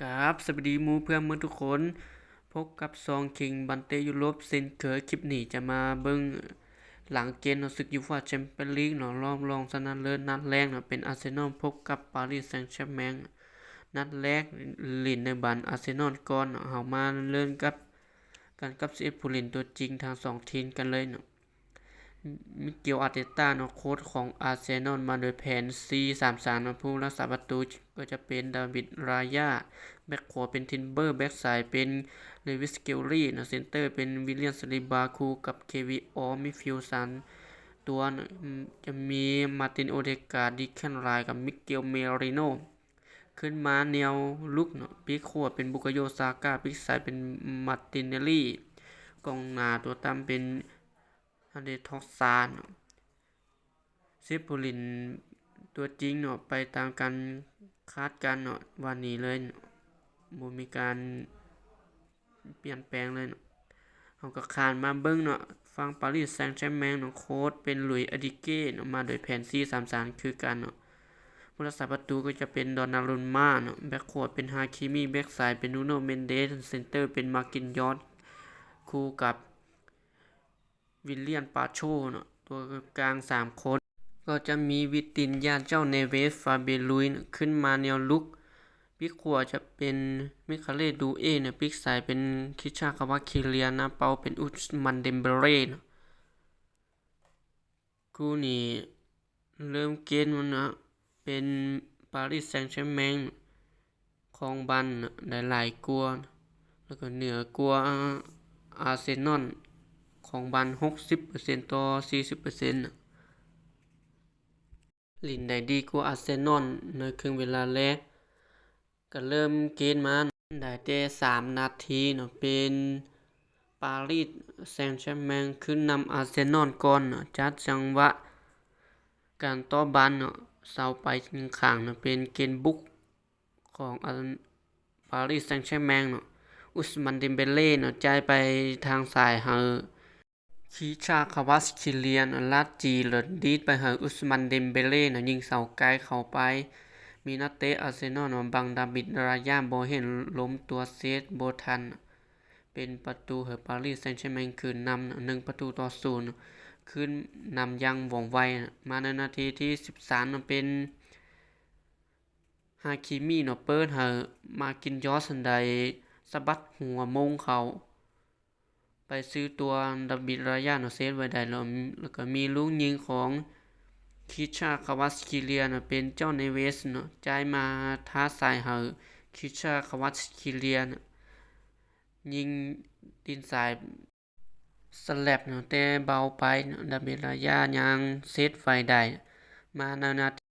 ກາບສະບາຍດີໝູ່ເພື່ອນເໝິດທຸກຄົນ, ພົບກັບຊ່ອງຄິງບັນເຕຢູໂຣບເຊັ່ນເຄີຍ. ຄລິບນີ້ຈະມາເບິ່ງຫຼັງເກມເນາະ ສຶກຢູຟາແຊມປຽນລີກເນາະ ລອບລອງຊະນະເລີດນັດແລກເນາະ ເປັນອາເຊນອນພົບກັບປາຣີແຊງແຊງແມັງ. ນັດແລກຫຼິ້ນໃນບັນອາເຊນອນກ່ອນເນາະ. ເຮົາມາເລີ່ມກັບ ກັນກັບສິບເອັດຜູ້ຫຼິ້ນຕົວຈິງທັງສອງທີມກັນເລີຍເນາະ. ມິເກວ ອາເຕຕາເນາະ ໂຄດຂອງອາເຊນອນ ມາໂດຍແຜນສີ່ສາມສາມເນາະ. ຜູ້ລັກສາປະຕູກໍຈະເປັນ ດາວິດ ຣາຢາ, ແບັກຂວາເປັນ ທິມເບີ, ແບັກຊ້າຍເປັນ ເລວິສ ສະເກວລີເນາະ, ເຊັນເຕີເປັນ ວິລຽມ ຊາລີບາ ຄູ່ກັບ ເຄວິນ ອອນ ມິດຟິວສາມຕົວເນາະ. ຈະມີ ມາຕິນ ໂອເດກາດ, ດີແຄນ ຣາຍ ກັບ ມິເກວ ເມຣີໂນ. ຂຶ້ນມາແນວລຸກເນາະ, ປີກຂວາເປັນ ບຸກາໂຍ ຊາກາ, ປີກຊ້າຍເປັນ ມາຕິນເນລລີ, ກອງໜ້າຕົວຕ່ຳເປັນ ອາເດ ທອກຊາເນາະ. ສິບຜູ້ຫຼິ້ນຕົວຈິງເນາະ ໄປຕາມການຄາດການເນາະ ວ່ານີ້ເລີຍເນາະ, ບໍ່ມີການປ່ຽນແປງເລີຍເນາະ. ເຮົາກໍຂ້າມມາເບິ່ງເນາະ ຝັ່ງປາຣີແຊງແຊງແມັງເນາະ, ໂຄດເປັນ ລຸຍ ອາດິເກເນາະ ມາໂດຍແຜນສີ່ສາມສາມຄືກັນເນາະ. ຜູ້ລັກສາປະຕູກໍຈະເປັນ ດອນນາລຸມມາເນາະ, ແບັກຂວາເປັນ ຮາຄີມີ, ແບັກຊ້າຍເປັນ ນູໂນ ເມັນເດສ, ເຊັນເຕີເປັນ ມາກິນຢອດ ຄູ່ກັບ ວິລຽມ ປາໂຊເນາະ. ຕົວກາງສາມຄົນ ກໍຈະມີ ວິຕິນຢາ ເຈົ້າເນເວສ, ຟາເບຍ ລຸຍ ເນາະ ຂຶ້ນມາແນວລຸກ. ປີກຂວາຈະເປັນ ມິຄາເລ ດູເອ ເນາະ, ປີກຊ້າຍເປັນ ຄີຊາ ຄາວາດ ຄີເລຍນ, ໜ້າເປົ້າເປັນ ອຸສມານ ເດມເບເລ ເນາະ. ຄູ່ນີ້ເລີ່ມເກມແລ້ວເນາະ, ເປັນປາຣີແຊງແຊງແມັງ ຄອງບານໄດ້ຫຼາຍກວ່າ ແລ້ວກໍເໜືອກວ່າອາເຊນອນ ຄອງບານຫົກສິບເປີເຊັນຕໍ່ສີ່ສິບເປີເຊັນ. ຫຼິ້ນໄດ້ດີກວ່າອາເຊນອນໃນເຄິ່ງເວລາແລກ. ກໍເລີ່ມເກມມາໄດ້ແຕ່ສາມນາທີເນາະ, ເປັນປາຣີແຊງແຊງແມັງຂຶ້ນນຳອາເຊນອນກ່ອນເນາະ, ຈັດຈັງຫວະການຕໍ່ບານເນາະ, ເສົາໄປຂ້າງເນາະ, ເປັນເກມບຸກຂອງອັນ ປາຣີແຊງແຊງແມັງເນາະ. ອຸສມານ ເດມເບເລ ເນາະ ຈ່າຍໄປທາງຊ້າຍໃຫ້ ຄີຊາ ຄາວາດ ຄີເລຍນ, ລັດຈີ ແລ້ວດີດໄປໃຫ້ ອຸສມານ ເດມເບເລ ເນາະ, ຍິງເສົາໄກເຂົ້າໄປ. ມີນັກເຕະອາເຊນອນ ເນາະ ບັງ ດາວິດ ຣາຢາ ບໍ່ເຫັນ, ລົ້ມຕົວເຊບບໍ່ທັນ, ເປັນປະຕູໃຫ້ປາຣີແຊງແຊງແມັງຂຶ້ນນຳ ໜຶ່ງປະຕູຕໍ່ສູນ, ຂຶ້ນນຳຢ່າງວ່ອງໄວ. ມາໃນນາທີທີສິບສາມ ເນາະ ເປັນ ຮາຄີມີ ເນາະ ເປີດໃຫ້ ມາກິນຢອດ ໄດ້ສະບັດຫົວໂມງເຂົ້າໄປຊື່ຕົວ ດາວິດ ຣາຢາ ເນາະ ເຊບໄວ້ໄດ້ ແລ້ວ ແລ້ວກໍມີລູກຍິງຂອງ ຄີຊາ ຄາວາດ ຄີເລຍນ ເນາະ ເປັນ ເຈົ້າ ເນເວສ ເນາະ ຈ່າຍມາທາງຊ້າຍໃຫ້ ຄີຊາ ຄາວາດ ຄີເລຍນ ຍິງຕີນຊ້າຍ ສະແລັບເນາະ ແຕ່ເບົາໄປເນາະ, ດາວິດ ຣາຢາຍັງເຊບໄວ້ໄດ້. ມາໃນນາທີ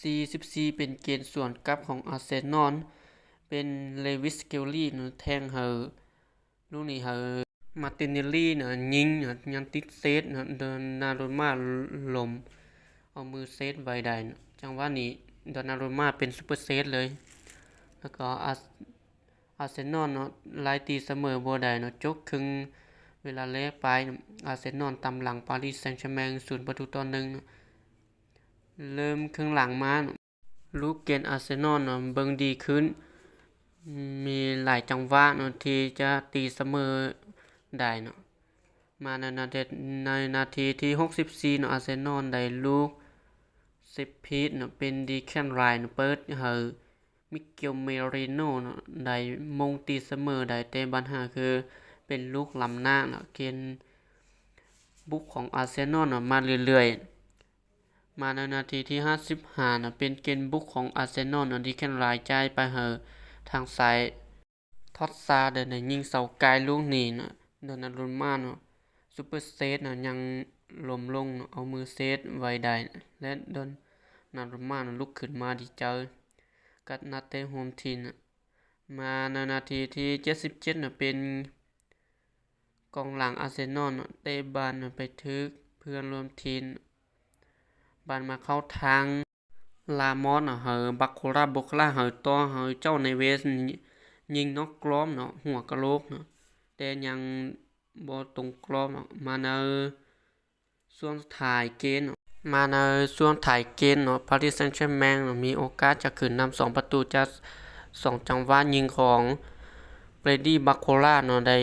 ສີ່ສິບສີ່ ເປັນເກມສວນກັບຂອງອາເຊນອນ, ເປັນ ເລວິສ ສະເກວລີ ເນາະ ແທງໃຫ້ ລູກນີ້ໃຫ້ ມາຕິນເນລລີເນາະ ຍິງເນາະ ຍັງຕິດເຊບເນາະ, ດອນນາຣູມາຫຼົມເອົາມືເຊບໄວ້ໄດ້ເນາະ. ຈັງຫວະນີ້ ດອນນາຣູມາເປັນຊຸບເປີເຊບເລີຍ, ແລ້ວກໍອາ ອາເຊນອນເນາະ ໄລ່ຕີສະເໝີບໍ່ໄດ້ເນາະ, ຈົບເຄິ່ງເວລາແລກໄປ ອາເຊນອນຕາມຫຼັງປາຣີແຊງແຊງແມັງ ສູນປະຕູຕໍ່ໜຶ່ງເນາະ. ເລີ່ມເຄິ່ງຫຼັງມາເນາະ ລູກເກມອາເຊນອນເນາະ ເບິ່ງດີຂຶ້ນ, ມີຫຼາຍຈັງຫວະເນາະ ທີ່ຈະຕີສະເໝີໄດ້ເນາະ. ມາໃນນາທີ ໃນນາທີທີຫົກສິບສີ່ເນາະ ອາເຊນອນໄດ້ລູກເຊບຜິດເນາະ ເປັນ ດີແຄນ ຣາຍ ເນາະ ເປີດໃຫ້ ມິເກວ ເມຣີໂນ ເນາະ ໄດ້ມົງຕີສະເໝີໄດ້, ແຕ່ບັນຫາຄືເປັນລູກລ້ຳໜ້າເນາະ, ເກມບຸກຂອງອາເຊນອນເນາະ ມາເລື້ອຍໆ. ມາໃນນາທີທີຫ້າສິບຫ້າເນາະ ເປັນເກມບຸກຂອງອາເຊນອນເນາະ, ດີແຄນ ຣາຍ ຈ່າຍໄປໃຫ້ທາງຊ້າຍ ທອດຊາ ໄດ້ຍິງເສົາໄກລູກນີ້ເນາະ, ດອນນາຣູມາເນາະ ຊຸບເປີເຊບເນາະ ຍັງລົ້ມລົງເນາະ ເອົາມືເຊບໄວ້ໄດ້ ແລະ ດອນນາຣູມາເນາະ ລຸກຂຶ້ນມາດີໃຈກັບນັກເຕະຮ່ວມທີມເນາະ. ມາໃນນາທີທີເຈັດສິບເຈັດເນາະ ເປັນກອງຫຼັງອາເຊນອນເນາະ ເຕະບານເນາະ ໄປຖືກເພື່ອນຮ່ວມທີມ, ບານມາເຂົ້າທາງ ລາມອດເນາະ ໃຫ້ ບາໂຄລາ ໂບຄາລາ ໃຫ້ຕໍ່ໃຫ້ ເຈົ້າ ເນເວສ ຍິງນອກກຣອບເນາະ ຫົວກະໂຫຼກເນາະ ແຕ່ຍັງບໍ່ຕົງກຣອບເນາະ. ມາໃນຊ່ວງທ້າຍເກມເນາະ ມາໃນຊ່ວງທ້າຍເກມເນາະ ປາຣີແຊງແຊງແມັງເນາະ ມີໂອກາດຈະຂຶ້ນນຳສອງປະຕູຈາກ ສອງຈັງຫວະຍິງຂອງ ເຟຣດດີ້ ບາໂຄລາເນາະ ໄດ້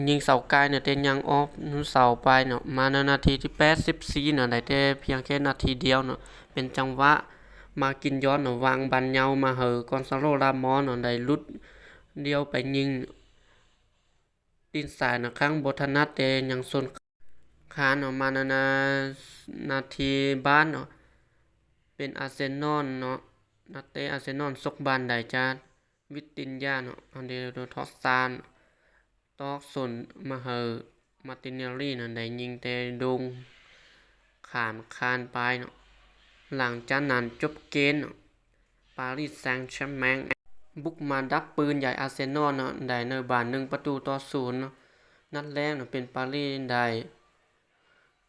ຍິງເສົາໄກເນາະ ແຕ່ຍັງອອກເສົາໄປເນາະ. ມາໃນນາທີທີແປດສິບສີ່ເນາະ ໄດ້ແຕ່ພຽງແຄ່ນາທີດຽວເນາະ ເປັນຈັງຫວະ ມາກິນຢອນເນາະ ວາງບານຍາວມາໃຫ້ ກອນຊາໂລ ຣາມອສເນາະ ໄດ້ຫຼຸດດ່ຽວໄປຍິງ ຕີນສາຍເນາະ ຄັ້ງບໍ່ຖະໜັດ ແຕ່ຍັງຊົນຄານເນາະ. ມາໃນນາ ນາທີບາດເນາະ ເປັນອາເຊນອນເນາະ ນັກເຕະອາເຊນອນ ສົກບານໄດຈາກ ວິດຕິນຍາເນາະ ອັນເດໂດ ທອດຊານ ຕອກສົ້ນມາໃຫ້ ມາຕິນເນລລີເນາະ ໄດ້ຍິງແຕ່ໂດ່ງຂ້າມຄານໄປເນາະ. ຫຼັງຈາກນັ້ນຈົບເກມເນາະ ປາຣີແຊງແຊງແມັງ ບຸກມາດັກປືນໃຫຍ່ອາເຊນອນເນາະ ໄດ້ໃນບານ ໜຶ່ງປະຕູຕໍ່ສູນເນາະ. ນັດແລກເນາະ ເປັນປາຣີໄດ້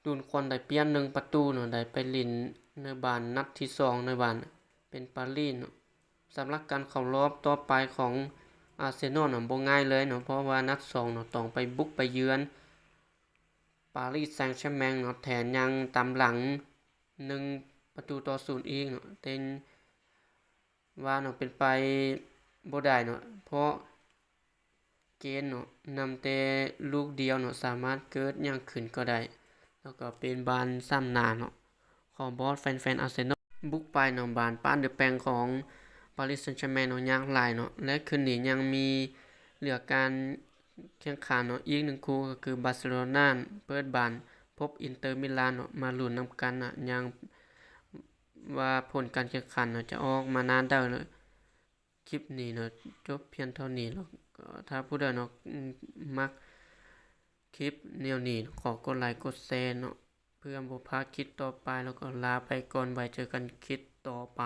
ດູນຄວານໄດ້ປຽບ ໜຶ່ງປະຕູເນາະ ໄດ້ໄປຫຼິ້ນໃນບານ ນັດທີສອງໃນບານ ເປັນປາຣີເນາະ. ສຳລັບການເຂົ້າລອບຕໍ່ໄປຂອງອາເຊນອນເນາະ ບໍ່ງ່າຍເລີຍເນາະ ເພາະວ່ານັດສອງເນາະ ຕ້ອງໄປບຸກໄປເຢືອນປາຣີແຊງແຊງແມັງເນາະ ແຖມຍັງຕາມຫຼັງ ໜຶ່ງປະຕູຕໍ່ສູນອີກເນາະ ແຕ່ວ່າເນາະ ເປັນໄປບໍ່ໄດ້ເນາະ ເພາະເກມເນາະ ນຳແຕ່ລູກດຽວເນາະ ສາມາດເກີດຫຍັງຂຶ້ນກໍໄດ້ ແລ້ວກໍເປັນບານຊ້ຳໜ້າເນາະ ຂໍບອກແຟນໆອາເຊນອນ ບຸກໄປເນາະ ບານປາດເດີແປງຂອງປາຣີແຊງແຊງແມັງເນາະ ຍາກຫຼາຍເນາະ ແລະ ຄືນນີ້ຍັງມີເຫຼືອການແຂ່ງຂັນເນາະ ອີກໜຶ່ງຄູ່ ກໍຄືບາເຊໂລນາເປີດບານພົບອິນເຕີມິລານເນາະ ມາລຸ້ນນຳກັນນະ ຍັງວ່າຜົນການແຂ່ງຂັນເນາະ ຈະອອກມາໜ້າໃດເລີຍ. ຄລິບນີ້ເນາະ ຈົບພຽງເທົ່ານີ້ເນາະ ກໍຖ້າຜູ້ໃດເນາະ ມັກຄລິບແນວນີ້ ຂໍກົດໄລກົດແຊເນາະ ເພື່ອບໍ່ພາດຄລິບຕໍ່ໄປ ແລ້ວກໍລາໄປກ່ອນ ໄວ້ເຈີກັນຄລິບຕໍ່ໄປ.